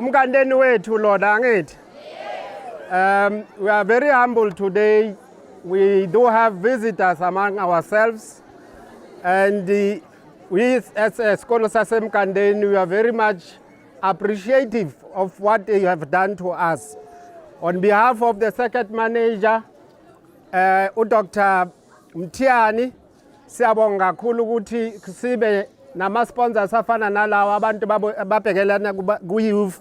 Umkanteni wethu lona angithi. We are very humble today. We do have visitors among ourselves and we as a Sikolo saseMkandeni, we are very much appreciative of what they have done to us. On behalf of the circuit manager, uDr. Mthiyani, siyabonga kakhulu ukuthi sibe nama sponsors afana nalawa abantu babhekelana ku youth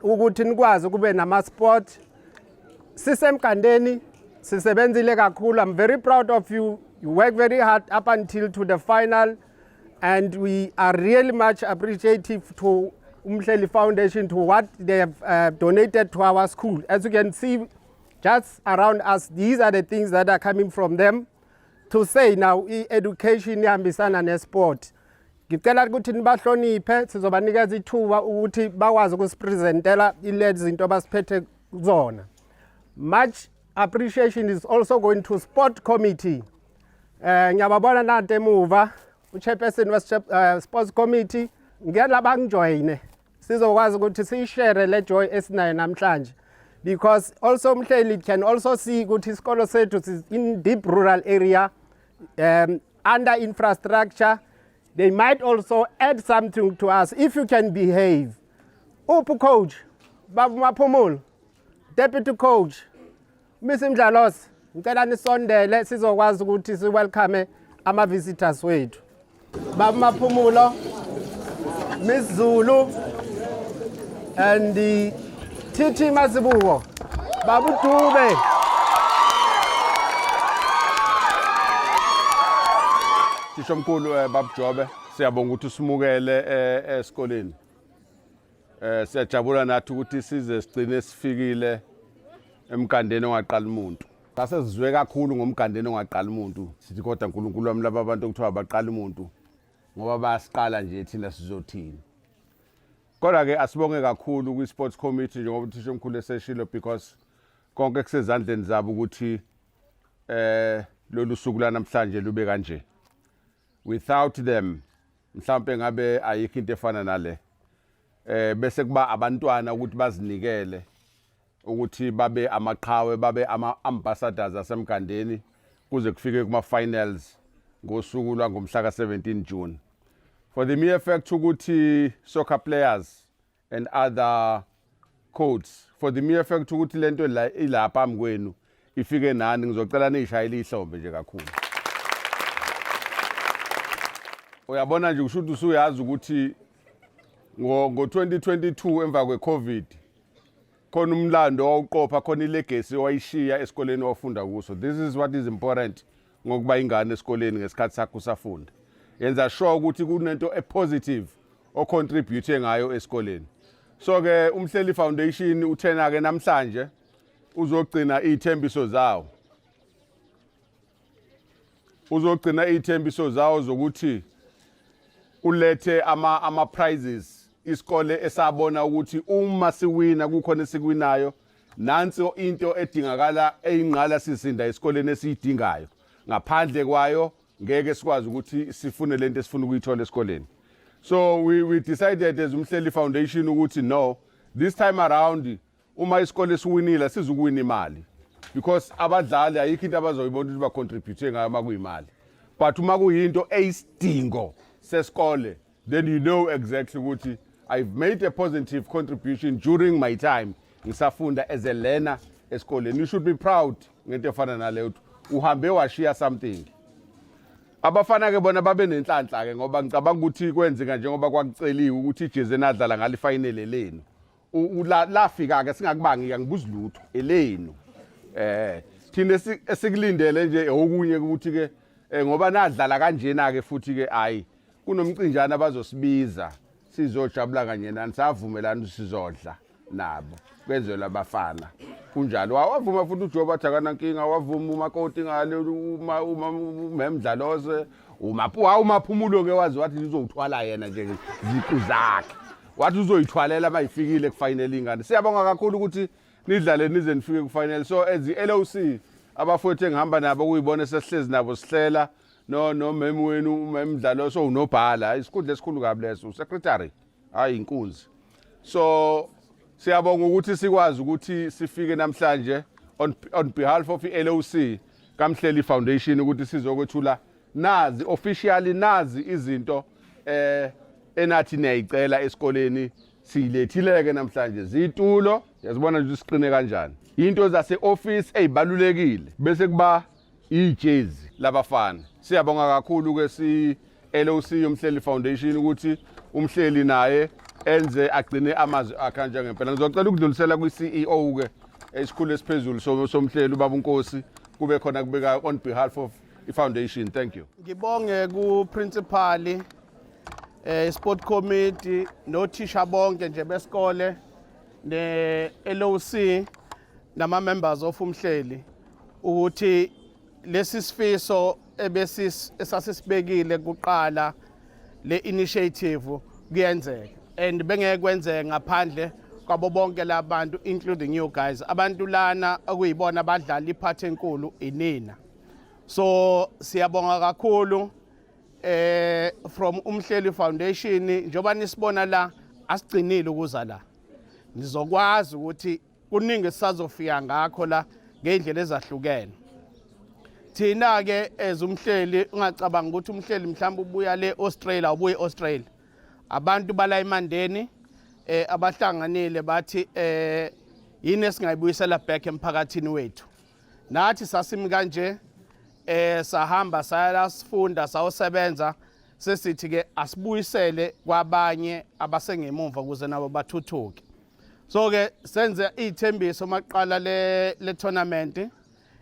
ukuthi nikwazi kube nama sport. Sisemkandeni sisebenzile kakhulu. I'm very proud of you. You work very hard up until to the final and we are really much appreciative to Umhleli Foundation to what they have donated to our school. As you can see just around us, these are the things that are coming from them to say now i-education ihambisana ne-sport. Ngicela ukuthi nibahloniphe, sizobanikeza ithuba ukuthi bakwazi ukusipresentela ilezi zinto abasiphethe kuzona. Much appreciation is also going to sport committee. Ngiyababona nanti emuva uchairperson we sports committee, ngiyala bangijoyine sizokwazi ukuthi siyishare le joy esinayo namhlanje, because also Umhleli can also see ukuthi isikolo sethu is in deep rural area, under infrastructure. They might also add something to us if you can behave. Uphi coach Baba Maphumulo, deputy coach Miss Mdlalose, ngicela nisondele sizokwazi ukuthi si welcome ama visitors wethu. Baba Maphumulo, Miss Zulu and the TT Mazibuko, Babu Dube. Thisha omkhulu Baba Jobe, siyabonga ukuthi usimukele esikoleni. Siyajabula nathi ukuthi size sigcine sifikile emgandeni ongaqali umuntu. Sasezizwe kakhulu ngomgandeni ongaqali umuntu. Sithi kodwa uNkulunkulu wami, laba abantu okuthiwa abaqali umuntu ngoba bayasiqala nje, thina sizothini? Kodwa ke asibonge kakhulu kwi sports committee njengoba uthisha omkhulu eseshilo, because konke kusezandleni zabo ukuthi lolu suku lanamhlanje lube kanje. Without them mhlawumbe ngabe ayikho into efana nale. Bese kuba abantwana ukuthi bazinikele ukuthi babe amaqhawe, babe ama ambassadors asemgandeni kuze kufike kuma finals ngosuku lwangomhla ka17 June. For the mere fact ukuthi soccer players and other codes, for the mere fact ukuthi lento la ilapha phambi kwenu ifike nani, ngizocela niyishayele ihlombe nje kakhulu. Uyabona nje, kusho ukuthi usuyazi ukuthi ngo 2022 emva kwe-COVID khona umlando owawuqopha khona, ilegacy owayishiya esikoleni owafunda kuso. This is what is important ngokuba ingane esikoleni ngesikhathi sakho usafunda. Yenza sure ukuthi kunento epositive ocontribute ngayo esikoleni. So ke Umhleli Foundation uthena ke namhlanje uzogcina izithembiso zawo, uzogcina izithembiso zawo zokuthi ulethe ama prizes isikole esabona ukuthi uma siwina kukhona esikuwinayo, nansi into edingakala eyingqala sisinda esikoleni esiyidingayo, ngaphandle kwayo ngeke sikwazi ukuthi sifune lento esifuna ukuyithola esikoleni. So we decided as Umhleli Foundation ukuthi no, this time around uma isikole siwinile sizukuwina imali, because abadlali ayikho into abazoyibona ukuthi bacontribute ngayo uma kuyimali, but uma kuyinto eyisidingo sesikole, then you know exactly ukuthi I've made a positive contribution during my time ngisafunda as a learner esikoleni. You should be proud ngento efana naleyo, ukuthi uhambe washiya something. Abafana ke bona babe nenhlanhla ke, ngoba ngicabanga ukuthi kwenzeka njengoba kwakuceliwe ukuthi ijezi enadlala ngalo ifinal lenu lafika ke, singakubangi, angibuzi lutho, elenu. Thina esikulindele nje okunye ukuthi ke ngoba nadlala kanjena ke futhi ke ayi kunomcinjana abazosibiza sizojabula kanye nani, savumelana ukuthi sizodla nabo kwenzelwa abafana kunjalo. Wavuma futhi uJob athi akanankinga, wavuma umakoti ngale, uma umemdlalose umaphumulo ke wazi wathi uzowuthwala yena nje ziqu zakhe, wathi uzoyithwalela mayifikile kufinal ingane. Siyabonga kakhulu ukuthi nidlale nize nifike kufinal. So as i-LOC, abafowethu engihamba nabo kuyibona sesihlezi nabo sihlela no mem wenu umemdlalo, so unobhala isikhundla esikhulu kabi leso, usecretary, hayi inkunzi. So siyabonga ukuthi sikwazi ukuthi sifike namhlanje on behalf of i-LOC kaMhleli Foundation ukuthi sizokwethula nazi officially nazi izinto enathi niyayicela esikoleni, siyilethileke namhlanje. Zitulo, yazibona nje siqine kanjani, into zase office ezibalulekile, bese kuba ijezi labafana. Siyabonga kakhulu ke si LOC yoMhleli Foundation ukuthi uMhleli naye enze agcine amazwi akhe njengempela. Ngizocela ukudlulisela kwi CEO ke, esikhulu esiphezulu soMhleli, ubaba uNkosi, kube khona kubeka on behalf of i-foundation. Thank you. Ngibonge ku principal, sport committee, nothisha bonke nje besikole, ne LOC, nama members of Umhleli, ukuthi lesi sifiso ebesis esasisibekile kuqala, le initiative, kuyenzeka, and bengeke kwenzeke ngaphandle kwabo bonke labantu, including you guys, abantu lana okuyibona abadlala iphathi enkulu inina. So siyabonga kakhulu from Umhleli Foundation. Njoba nisibona la, asigcinile ukuza la, nizokwazi ukuthi kuningi sisazofika ngakho la ngeindlela ezahlukene. Thina ke as Umhleli, ungacabanga ukuthi uMhleli mhlawumbe ubuya le Australia, ubuye Australia. Abantu bala eMandeni abahlanganile bathi yini esingayibuyisela back emphakathini wethu. Nathi sasimi kanje, sahamba saya la, sifunda, sayosebenza, sesithi ke asibuyisele kwabanye abasengemuva ukuze nabo bathuthuke. So ke senze ithembiso maqala le tournament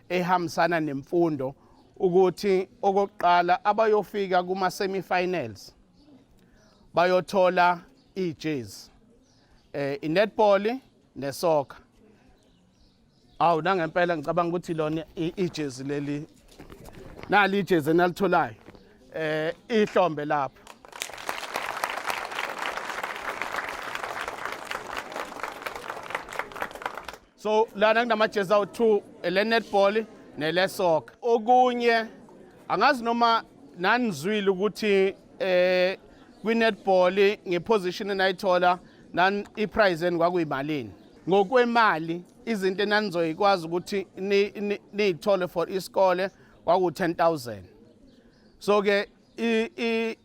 ehambisana nemfundo ukuthi okokuqala abayofika kuma semi-finals bayothola ijezi, i-netball nesoccer. Awu, nangempela ngicabanga ukuthi lona ijezi leli, nali ijezi enalitholayo, ihlombe lapho. So lana kunamajezi awu-2, ele netball nele soccer. Okunye, angazi noma nanizwile ukuthi kwi-netball ngeposition enayithola nan iprize yenu kwakuyimalini ngokwemali. Izinto enanizoyikwazi ukuthi niyithole for isikole kwaku-10,000. So ke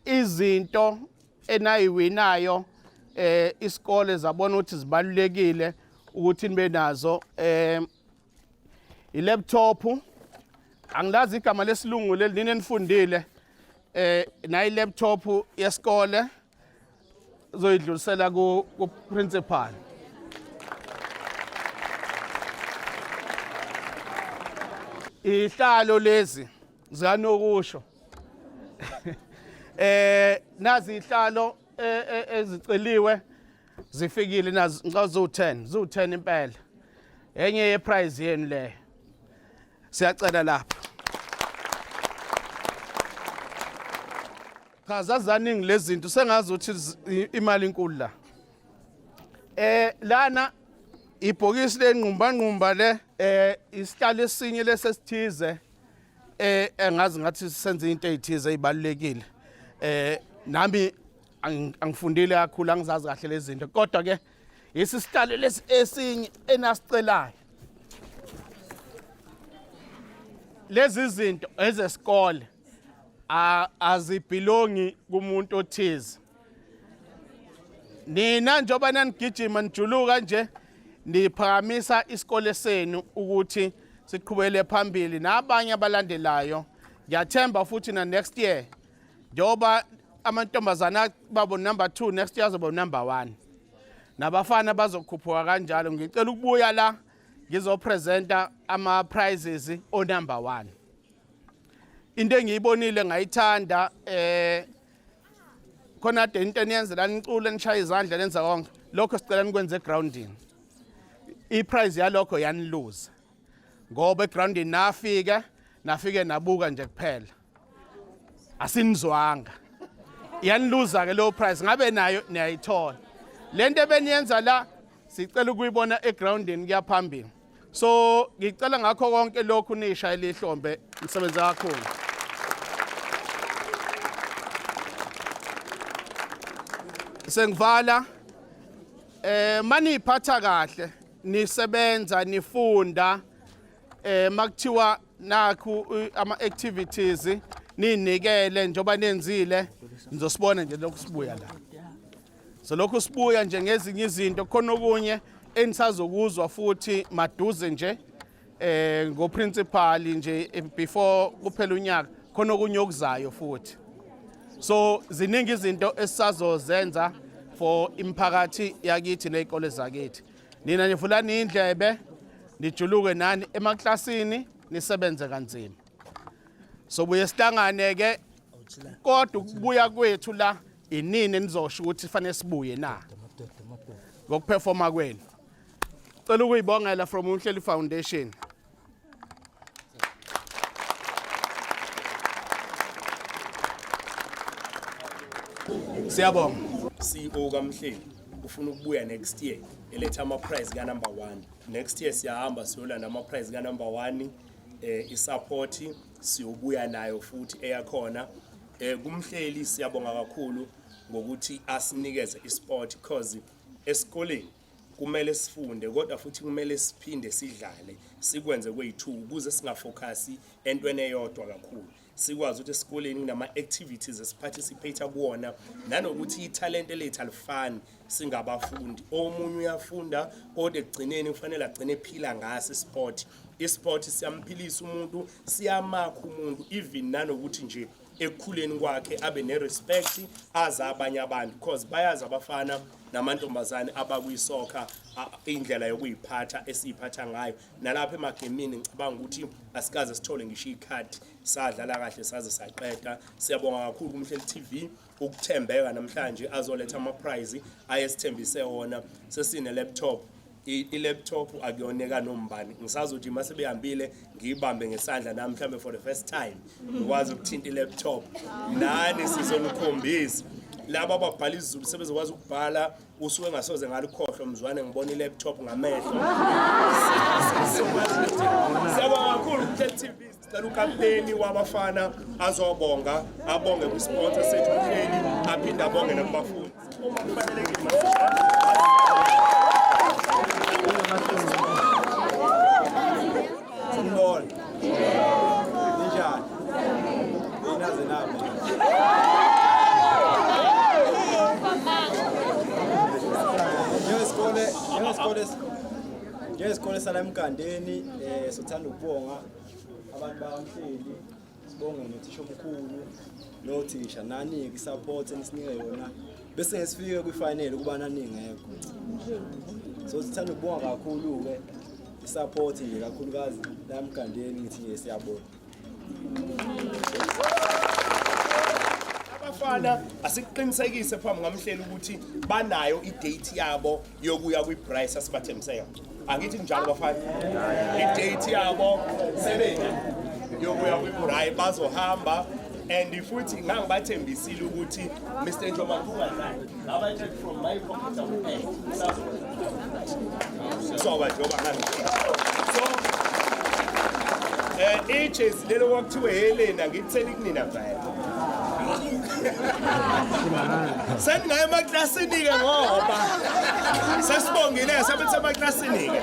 izinto enayiwinayo, isikole zabona ukuthi zibalulekile ukuthi nibe nazo, i-laptop, angilazi igama lesilungu leli, nini enifundile, nayi laptop yesikole, zoyidlulisela ku principal. Ihlalo lezi zikanokusho, nazi ihlalo eziceliwe zifikile, nazi, ngicela zu10, zu10 impela, enye ye prize yenu leyo. Siyacela lapha. Cha, zazaningi lezi zinto, sengazi ukuthi imali inkulu la. Lana ibhokisi lenqumba nqumba le, isihlalo esinye lesesithize, engazi ngathi senze into ezithize ezibalulekile. Nami angifundile kakhulu, angizazi kahle lezi zinto, kodwa ke isisihlalo lesi esinye enasicelayo. Lezi zinto ezesikole, azibelongi kumuntu othize. Nina njengoba nanigijima nijuluka nje, niphakamisa isikole senu ukuthi siqhubele phambili nabanye abalandelayo. Ngiyathemba futhi na next year, njengoba amantombazana babo number 2, next year azoba number 1, nabafana bazokhuphuka kanjalo. Ngicela ukubuya la ngizopresenta ama prizes o number 1. Into engiyibonile ngayithanda, khona ade into eniyenza la, nicule, nishaya izandla, nenza konke lokho, sicela nikwenze egroundini. I-prize yalokho yaniluza, ngoba egroundini nafike nafike nabuka nje kuphela, asinizwanga. Yaniluza ke leyo prize, ngabe nayo niyayithola. Lento ebeniyenza la sicela ukuyibona egroundini kuya phambili. So ngicela ngakho konke lokhu nishayele ihlombe, nisebenze kakhulu. Sengivala. Maniphatha kahle, nisebenza, nifunda, makuthiwa nakhu ama activities ninikele njengoba nenzile, nizosibona nje lokhu sibuya la. So lokhu sibuya nje ngezinye izinto, khona okunye enisazokuzwa futhi maduze nje ngoprincipal nje before kuphela unyaka, khona okunye okuzayo futhi. So ziningi izinto esisazozenza for imiphakathi yakithi nezikole zakithi. Nina nivulani indlebe, nijuluke nani emaklasini, nisebenze kanzima. So buye sihlangane ke, kodwa ukubuya kwethu la inini enizosho ukuthi fanele sibuye na ngokuperforma kwenu. Cela ukuyibongela from Umhleli Foundation. Siyabonga. CEO kaMhleli ufuna ukubuya next year eletha ama prize ka number 1. Next year siyahamba siyolanda ama prize ka number 1, isupport siyobuya nayo futhi eyakhona. Kumhleli siyabonga kakhulu ngokuthi asinikeze isport, because esikoleni kumele sifunde kodwa futhi kumele siphinde sidlale, sikwenze kweyi-2 ukuze singafocasi entweni eyodwa kakhulu, sikwazi ukuthi esikoleni kunama-activities esiparticipate kuwona, nanokuthi ithalente lethu alifani singabafundi. Omunye uyafunda kodwa ekugcineni kufanele agcine ephila ngaso isport. Isport siyamphilisa umuntu, siyamakha umuntu, even nanokuthi nje ekukhuleni kwakhe abe ne-respect, azi abanye abantu, because bayazi abafana namantombazane abakwisoccer indlela yokuyiphatha esiyiphatha ngayo. Nalapha emagemini ngicabanga ukuthi asikaze sithole ngisho ikhadi, sadlala kahle saze saqeda. Siyabonga kakhulu kuMhleli TV ukuthembeka namhlanje azoletha ama-prize ayesithembise wona. Sesine laptop, i-laptop akuyoneka nombani. Ngisazothi uma sebehambile ngiyibambe ngesandla nami mhlawumbe for the first time ngikwazi ukuthinta i-laptop, nani sizonikhombisa. Laba ababhala isiZulu sebezokwazi ukubhala. Usuke engasoze ngalukhohlwa mzwane ngibona i-laptop ngamehlo. Siyabonga kakhulu kuMhleli TV. Sicela ukapteni wabafana azobonga, abonge kwisponsor sethu uMhleli, aphinde abonge nakubafundi uma kufanelekile. Sanibona. Ninjani? Ninaze naba. Njengesikole sala eMgandeni, sothanda ukubonga abantu bakaMhleli, sibonge nothisha omkhulu nothisha nani isupport enisinike yona bese ngesifike kwifinal kuba naningekho. So sithanda ukubonga kakhulu ke isupport nje, kakhulukazi la eMgandeni, ngithi nje siyabonga. Abafana asikuqinisekise phambi ngamhleli ukuthi banayo idate yabo yokuya kwi-braai asibathembise yona. Angithi njalo bafana, idate yabo sebenye yokuya kwi-braai, bazohamba. And futhi ngangibathembisile ukuthi Mr Njomane kungazayo ngabatshela from my computer soba njengoba ngangishilo. So ijezi lelo kwakuthiwe Helena, ngitheni kunina vele seningaya emaklasini-ke ngoba sesibongile, sabethi emaklasini-ke.